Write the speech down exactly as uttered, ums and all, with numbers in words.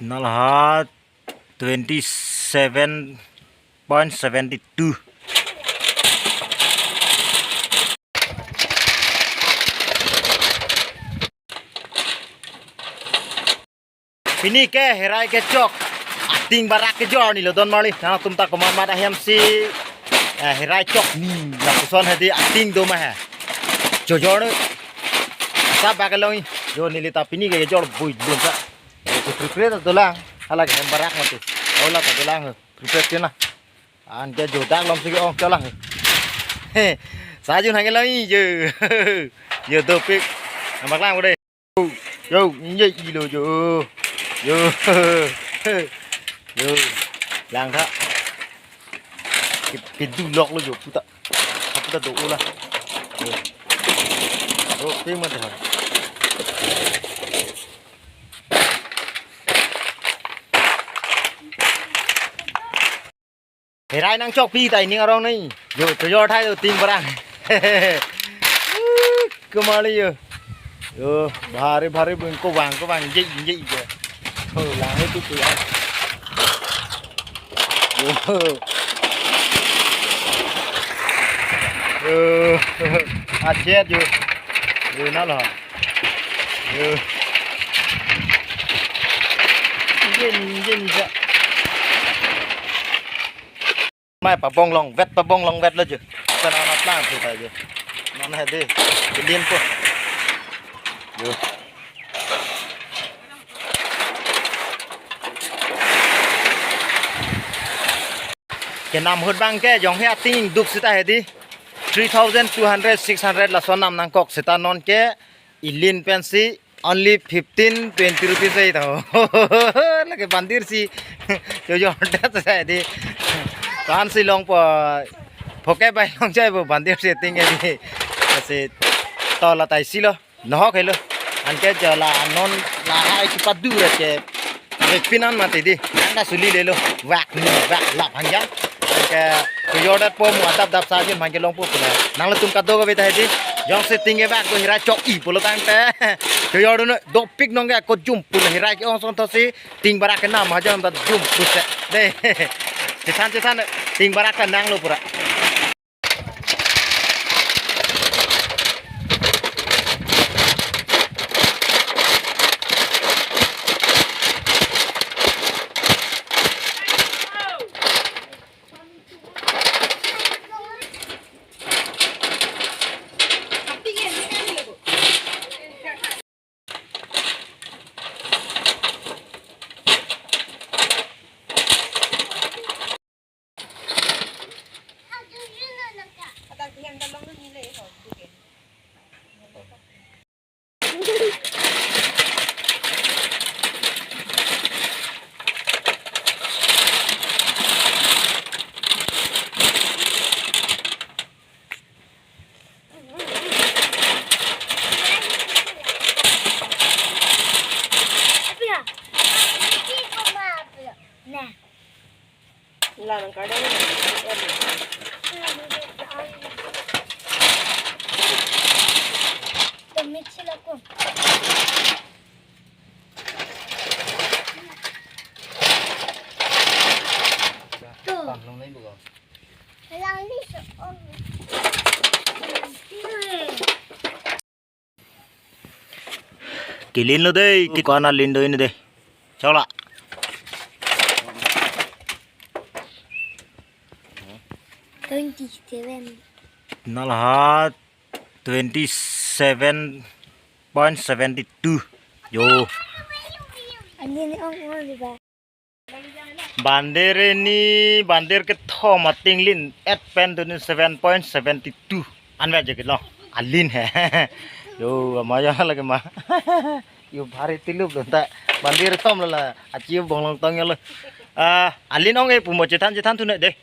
Nalha twenty seven point seventy two. Pini ke herai kechok, ating barak kejor ni lo don marli. Nangtum ta komat mat ahem si, eh, herai chok ni lapuson hedi ating do ma he. Chojor nu. Sa bak along i. Jo neli ta pini ke kejor bui bun sa. Prepare ta dolang. Hala ke hem barak mati. Aula ta dolang he. Prepare kena. Anke jo dak lom si ke-ong cholang he. He. Sa jun hang along i jo. Jo dopik. Nambak lang udah. Yo, inje ilo jo. Yo. Yo. Lang tha. Ke, kedulok lo jo puta. Puta do ula. Yo. Yo, pe mati ha. Herai nangchokpi ta ining arong nai. Jo, chojor thai jo ting parang. Kemali jo. Jo, bhari bhari bung kovang kovang jek jek jo. Oh, lang itu tu ya. Jo. Jo. Achet jo. Jo, na lo. Yo. Inje ni, inje ni sa. Mai pabong longvet, pabong longvet lo jo. Kana na plan sita jo. Non hedi. Kedin po. Yo. Kenam ahut abang ke jong he ating duk sita hedi. Three thousand two hundred, six hundred lason nam nangkok sita non ke ilin pensi only fifteen, twenty rupees ai tho. Lake bandir si. Jo jo dat sa di. Kan si longpo. Phoke bai longchai po bandir si ting di. Kasi to la tai si lo. Nohok helo. Anke jo la non lahai kipadu ra ke. Pinan mati di. Nang ta suli lelo. Wak ni wak lap hangja. Ke kejor dat po mu adap dap sa jin man ke longpo pula. Nanglitum kado kave ta hedi. Jongsi ting ke bak ko herai chok-i pulo tangte. Kejor dun dopik nong ke ko jum pulo herai ke-ong song thosi ting barak kenam hajan ta jum pulo se. Dei. Chethan chethan ting barak kenang lo pura. Nah. Lang kardom. Tumit sila ko. Tu. Pang long nai buka. Lang ni so. Kelin lo dei, ki kona lin do ini dei. Chola. Twenty seven. Nalha twenty seven point seventy two. Jo. Ani ni ong ong di ba. Bandir ini, bandir kethom ating lin et pen twenty seven point seventy two. Anvet je kilo. Alin he. Yo, amaya lagi ma. Yo, bhari tilup lo ta. Bandir tom la. Achi bong long tong lo. Ah, alin ong e pumo chethan chethan thu ne dei.